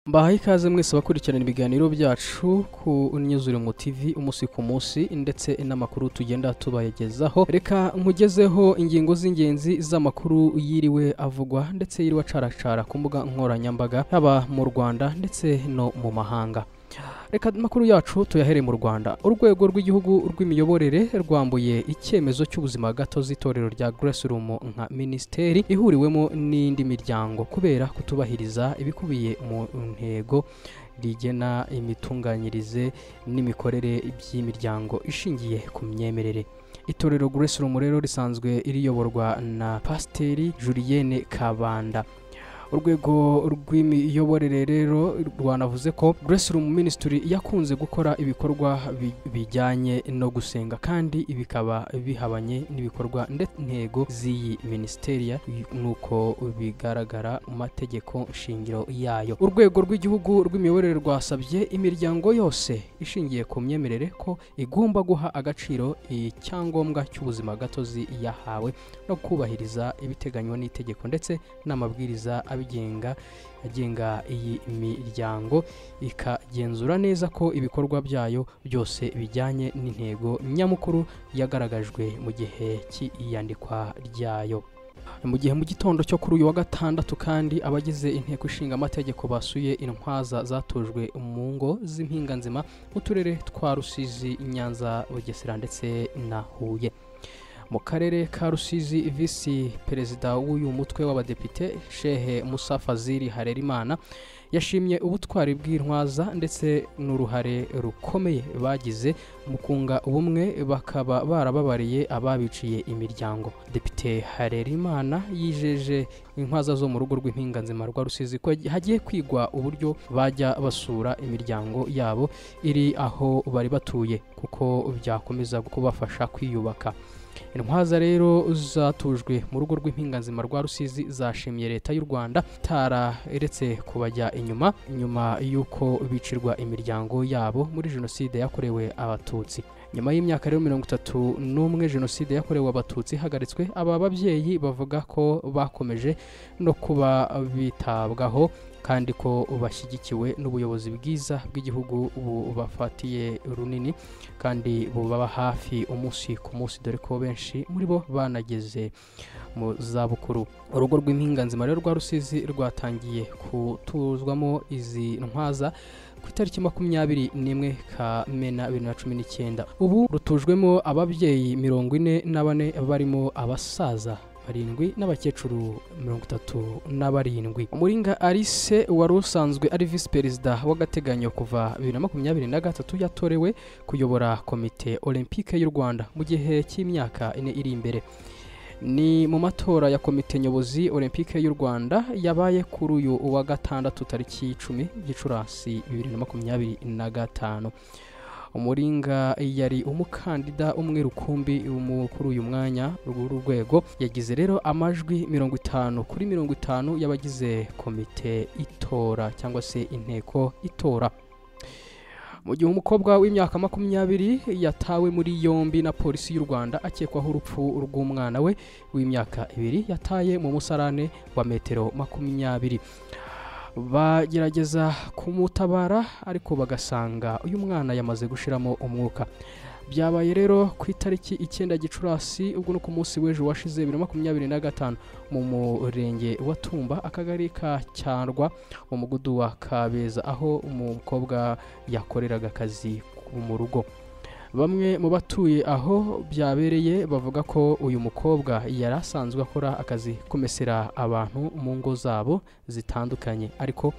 Mbahaye ikaze mwese abakurikirana ibiganiro byacu ku Nyuzurimo TV umunsi ku munsi ndetse n'amakuru tugenda tubayegezaho. Reka nkugezeho ingingo z'ingenzi z'amakuru yiriwe avugwa ndetse yiriwe acaracara ku mbuga nkoranyambaga haba mu Rwanda ndetse no mu mahanga. Reka amakuru yacu tuyahere mu Rwanda. Urwego rw'igihugu rw'imiyoborere rwambuye icyemezo cy'ubuzima gatozi itorero rya Grace Room nka minisiteri ihuriwemo n'indi miryango kubera kutubahiriza ibikubiye mu ntego rigena imitunganyirize n'imikorere by'imiryango ishingiye ku myemerere. Itorero Grace Room rero risanzwe riyoborwa na Pasiteri Julienne Kabanda. Urwego rw'imiyoborere rero rwanavuze ko Grace Room Ministry yakunze gukora ibikorwa bijyanye no gusenga kandi bikaba bihabanye n'ibikorwa ndetse intego z'iyi minisiteri nuko bigaragara mu mategeko shingiro yayo. Urwego rw'igihugu rw'imiyoborere rwasabye imiryango yose ishingiye ku myemerere ko igomba guha agaciro icyangombwa cy'ubuzima gatozi yahawe no kubahiriza ibiteganywa n'itegeko ndetse n'amabwiriza agenga iyi miryango, ikagenzura neza ko ibikorwa byayo byose bijyanye n'intego nyamukuru yagaragajwe mu gihe cy'iyandikwa ryayo. Mu gihe mu gitondo cyo kuri uyu wa gatandatu kandi abagize inteko ishinga amategeko basuye intwaza zatujwe mu ngo z'impinganzima mu turere twa Rusizi, Nyanza, Bugesera ndetse na Huye. Mu karere ka Rusizi, visi perezida w'uyu mutwe w'abadepite Shehe Musa Fazili Harerimana yashimye ubutwari bw'intwaza ndetse n'uruhare rukomeye bagize mu kunga ubumwe bakaba barababariye ababiciye imiryango. Depite Harerimana yijeje intwaza zo mu rugo rw'impinganzima rwa Rusizi ko hagiye kwigwa uburyo bajya basura imiryango yabo iri aho bari batuye kuko byakomeza kubafasha kwiyubaka. Intwaza rero zatujwe mu rugo rw'impinganzima rwa Rusizi zashimye leta y'u Rwanda itararetse kubajya inyuma nyuma y'uko bicirwa imiryango yabo muri jenoside yakorewe Abatutsi. Nyuma y'imyaka rero 31 jenoside yakorewe Abatutsi ihagaritswe, aba babyeyi bavuga ko bakomeje no kuba bitabwaho kandi ko bashyigikiwe n'ubuyobozi bwiza bw'igihugu bubafatiye runini kandi bubaba hafi umunsi ku munsi, dore ko benshi muri bo banageze mu zabukuru. Urugo rw'impinganzima rero rwa Rusizi rwatangiye kutuzwamo izi ntwaza ku itariki 21 Kamena 2019. Ubu rutujwemo ababyeyi 44 barimo abasaza 7 n'abakecuru 37. Umuringa Alice wari usanzwe ari visi perezida w'agateganyo kuva 2023 yatorewe kuyobora komite olympique y'u Rwanda mu gihe cy'imyaka 4 iri imbere. Ni mu matora ya komite nyobozi olympique y'u Rwanda yabaye kuri uyu wa gatandatu tariki 10 Gicurasi 2025. Umuringa yari umukandida umwe rukumbi kuri uyu mwanya rw'urwego, yagize rero amajwi 50 kuri 50 y'abagize komite itora cyangwa se inteko itora. Mu gihe umukobwa w'imyaka 20 yatawe muri yombi na polisi y'u Rwanda akekwaho urupfu rw'umwana we w'imyaka 2 yataye mu musarane wa metero 20. Bagerageza kumutabara ariko bagasanga uyu mwana yamaze gushiramo umwuka. Byabaye rero ku itariki 9 Gicurasi, ubwo no ku munsi w'ejo washize 2025 mu murenge wa Tumba, akagari ka Cyarwa, mu mugudu wa Kabeza, aho umukobwa yakoreraga akazi mu rugo. Bamwe mu batuye aho byabereye bavuga ko uyu mukobwa yari asanzwe akora akazi kumesera abantu mu ngo zabo zitandukanye, ariko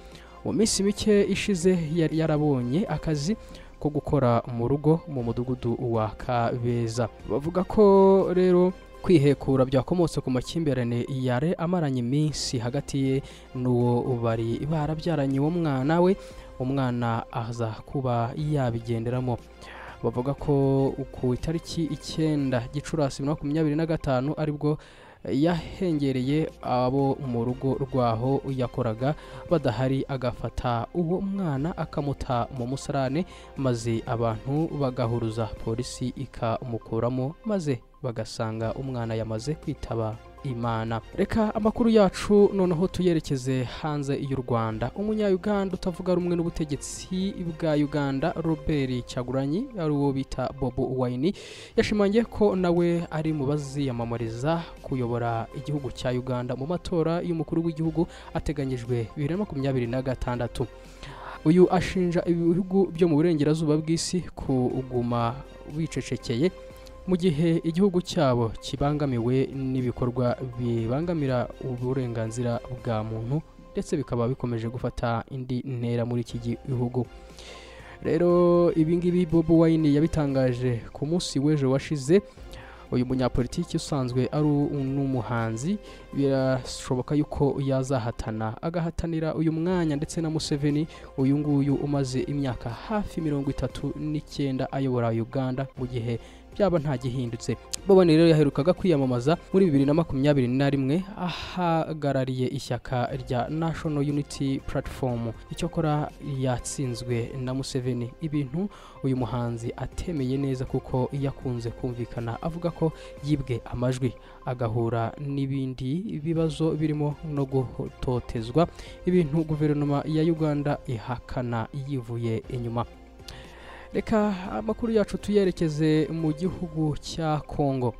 mu minsi mike ishize yari yarabonye akazi ko gukora mu rugo mu mudugudu wa Kabeza. Bavuga ko rero kwihekura byakomotse ku makimbirane yari amaranye iminsi hagati ye n'uwo bari barabyaranye uwo mwana we, umwana aza kuba yabigenderamo. Bavuga ko ku itariki 9 Gicurasi 2025 aribwo yahengereye abo mu rugo rwaho yakoraga badahari, agafata uwo mwana akamuta mu musarane, maze abantu bagahuruza polisi ikamukuramo, maze bagasanga umwana yamaze kwitaba Imana. Reka amakuru yacu noneho tuyerekeze hanze y'u Rwanda. Umunya-Uganda utavuga rumwe n'ubutegetsi bwa Uganda Robert Kyagulanyi, ari uwo bita Bobi Wine, yashimangiye ko nawe ari mu baziyamamariza kuyobora igihugu cya Uganda mu matora y'umukuru w'igihugu ateganyijwe 2026. Uyu ashinja ibihugu byo mu burengerazuba bw'isi kuguma wicecekeye mu gihe igihugu cyabo kibangamiwe n'ibikorwa bibangamira uburenganzira bwa muntu, ndetse bikaba bikomeje gufata indi ntera muri iki gihugu. Rero ibingibi Bobi Wine yabitangaje ku munsi w'ejo washize. Uyu munyapolitiki usanzwe ari n'umuhanzi, birashoboka yuko yazahatana agahatanira uyu mwanya ndetse na Museveni, uyu nguyu umaze imyaka hafi 39 ayobora Uganda, mu gihe byaba nta gihindutse. Bobi rero yaherukaga kwiyamamaza muri 2021 ahagarariye ishyaka rya National Unity Platform, icyakora yatsinzwe na Museveni, ibintu uyu muhanzi atemeye neza kuko yakunze kumvikana avuga ko yibwe amajwi, agahura n'ibindi bibazo birimo no gutotezwa, ibintu guverinoma ya Uganda ihakana yivuye inyuma. Reka amakuru yacu tuyerekeze mu gihugu cya Kongo.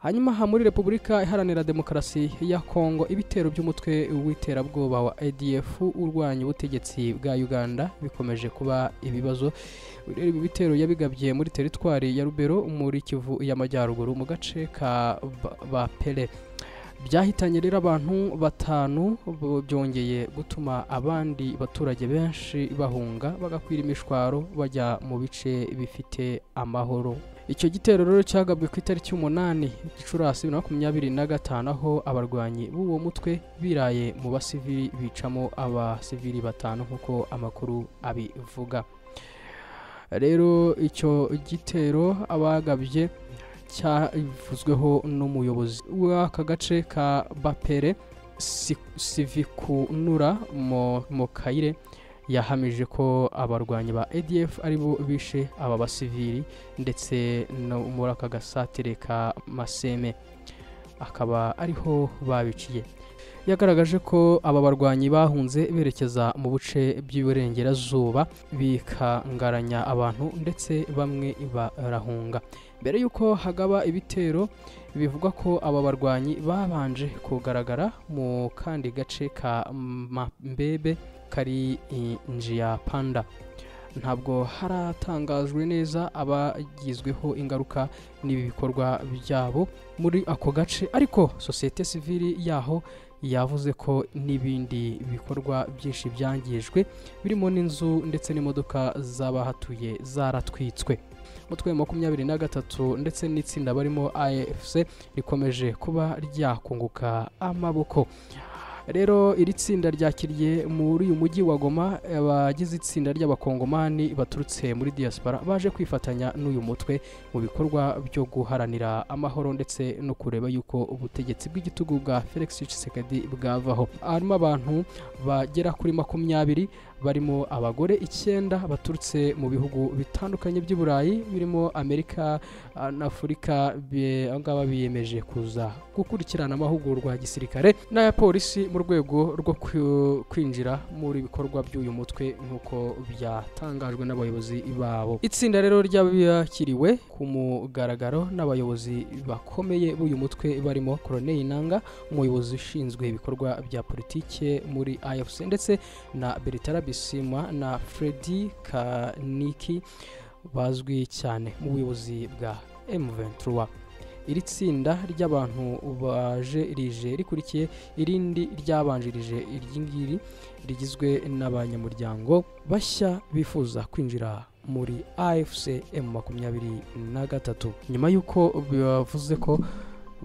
Hanyuma ha muri Repubulika Iharanira Demokarasi ya Kongo, ibitero by'umutwe w'iterabwoba wa ADF urwanya ubutegetsi bwa Uganda bikomeje kuba ibibazo. Rero ibi bitero yabigabye muri teritwari ya Rubero muri Kivu y'Amajyaruguru mu gace ka Bapere, byahitanye rero abantu 5, byongeye gutuma abandi baturage benshi bahunga bagakwira imishwaro bajya mu bice bifite amahoro. Icyo gitero rero cyagabwe ku itariki 8 Gicurasi 2025, aho abarwanyi b'uwo mutwe biraye mu basivili bicamo abasivili 5 nk'uko amakuru abivuga. Rero icyo gitero abagabye cyavuzweho n'umuyobozi w'aka gace ka Bapere, Sivikunura Mokayire, yahamije ko abarwanyi ba ADF aribo bishe aba basivili ndetse no muri aka gasatire ka Maseme akaba ariho babiciye. Yagaragaje ko aba barwanyi bahunze berekeza mu buce by'iburengerazuba bikangaranya abantu ndetse bamwe barahunga. Mbere yuko hagaba ibitero, bivugwa ko aba barwanyi babanje kugaragara mu kandi gace ka Mambebe kari Njia Panda. Ntabwo haratangajwe neza abagizweho ingaruka n'ibi bikorwa byabo muri ako gace, ariko sosiyete sivili yaho yavuze ko n'ibindi bikorwa byinshi byangijwe birimo n'inzu ndetse n'imodoka z'abahatuye zaratwitswe. Umutwe wa 23 ndetse n'itsinda barimo AFC rikomeje kuba ryakunguka amaboko. Rero iri tsinda ryakiriye muri uyu mujyi wa Goma abagize itsinda ry'abakongomani baturutse muri diaspora baje kwifatanya n'uyu mutwe mu bikorwa byo guharanira amahoro ndetse no kureba yuko ubutegetsi bw'igitugu bwa Felix Tshisekedi bwavaho. Harimo abantu bagera kuri 20 barimo abagore 9 baturutse mu bihugu bitandukanye by'i Burayi birimo Amerika na Afurika, ngaba biyemeje kuza gukurikirana amahugurwa ya gisirikare n'aya polisi mu rwego rwo kwinjira muri bikorwa by'uyu mutwe nk'uko byatangajwe n'abayobozi babo. Itsinda rero ryabakiriwe ku mugaragaro n'abayobozi bakomeye b'uyu mutwe barimo Colonel Nanga, umuyobozi ushinzwe ibikorwa bya politike muri AFC, ndetse na Bertrand Bisimwa na Freddy Kaniki bazwi cyane mu buyobozi bwa M23. Iri tsinda ry'abantu baje rije rikurikiye irindi ryabanjirije iry'ingiri rigizwe n'abanyamuryango bashya bifuza kwinjira muri AFC M23, nyuma y'uko bavuze ko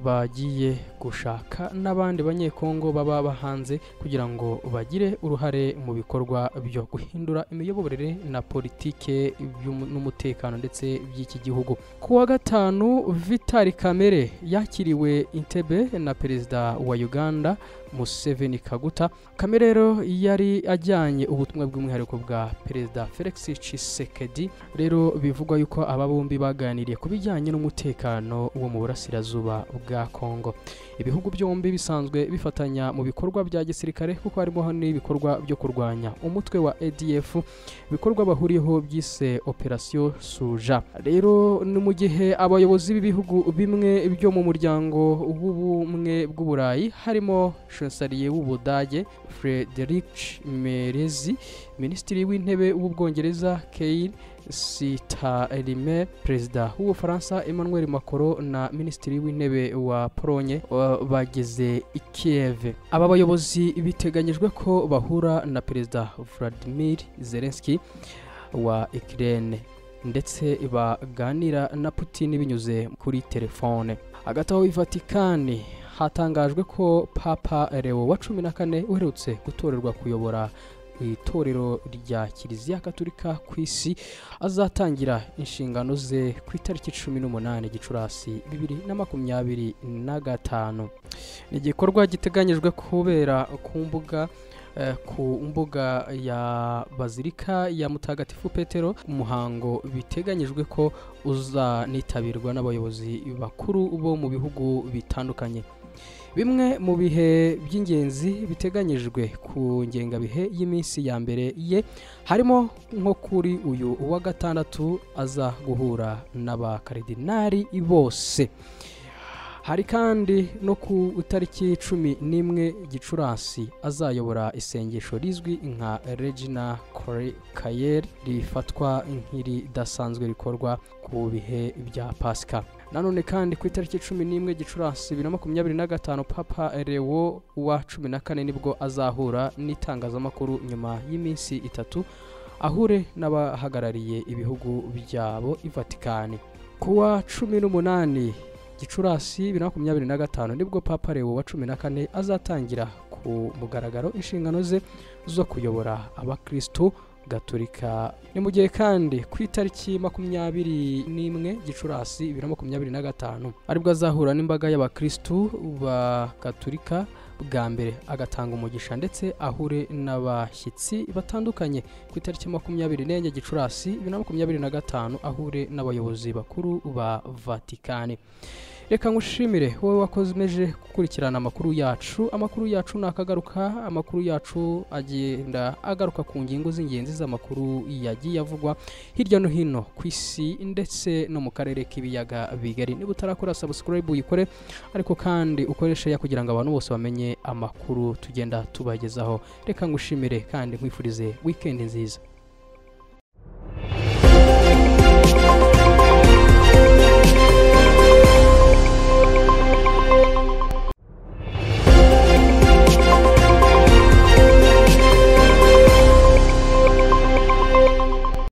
bagiye gushaka n'abandi banyekongo baba bahanze kugira ngo bagire uruhare mu bikorwa byo guhindura imiyoborere na politike n'umutekano ndetse by'iki gihugu. Ku wa gatanu, Vital Kamerhe yakiriwe Entebbe na perezida wa Uganda Museveni Kaguta. Kagame rero yari ajyanye ubutumwa bw'umwihariko bwa Perezida Felix Tshisekedi. Rero bivugwa yuko aba bombi baganiriye ku bijyanye n'umutekano wo mu burasirazuba bwa Kongo. Ibihugu byombi bisanzwe bifatanya mu bikorwa bya gisirikare, kuko harimo n'ibikorwa byo kurwanya umutwe wa ADF, ibikorwa bahuriyeho byise Operation Suja. Rero ni mu gihe abayobozi b'ibihugu bimwe byo mu muryango w'ubumwe bw'Uburayi harimo Chancelier w'Ubudage Friedrich Merz, Minisitiri w'Intebe w'Ubwongereza Keir Starmer, Perezida w'Ubufaransa Emmanuel Macron na Minisitiri w'Intebe wa Polonye bageze i Kiev. Aba bayobozi biteganyijwe ko bahura na Perezida Vladimir Zelensky wa Ukraine ndetse baganira na Putin binyuze kuri telefone. Hagati aho i Vatikani hatangajwe ko Papa Leo wa 14 uherutse gutorerwa kuyobora itorero rya Kiliziya Katolika ku isi azatangira inshingano ze ku itariki 18 Gicurasi 2025. Ni igikorwa giteganyijwe kubera ku mbuga ya Bazilika ya Mutagatifu Petero, umuhango biteganyijwe ko uzanitabirwa n'abayobozi bakuru bo mu bihugu bitandukanye. Bimwe mu bihe by'ingenzi biteganyijwe ku ngengabihe y'iminsi ya mbere ye harimo nko kuri uyu wa gatandatu aza guhura n'abakaridinari bose. Hari kandi no ku itariki 11 Gicurasi azayobora isengesho rizwi nka Regina Coeli rifatwa nk'iridasanzwe rikorwa ku bihe bya Pasika. Nanone kandi ku itariki 11 Gicurasi 2025 Papa Leo wa 14 nibwo azahura n'itangazamakuru nyuma y'iminsi 3 ahure n'abahagarariye ibihugu byabo i Vatikani. Kuwa 18 Gicurasi 2025 nibwo Papa Leo wa 14 azatangira ku mugaragaro inshingano ze zo kuyobora abakristo Gatolika. Ni mu gihe kandi ku itariki 21 Gicurasi 2025 aribwo azahura n'imbaga y'abakristo ba Gatolika bwa mbere agatanga umugisha ndetse ahure n'abashyitsi batandukanye. Ku itariki 24 Gicurasi 2025 ahure n'abayobozi bakuru ba Vatikani. Reka ngushimire wowe wakomeje gukurikirana amakuru yacu. Amakuru yacu nakagaruka, amakuru yacu agenda agaruka ku ngingo z'ingenzi z'amakuru yagiye avugwa hirya no hino ku isi ndetse no mu karere k'ibiyaga bigari. Niba utarakora subscribe uyikore, ariko kandi ukoreshe ya kugira ngo abantu bose bamenye amakuru tugenda tubagezaho. Reka ngushimire kandi nkwifurize weekend nziza.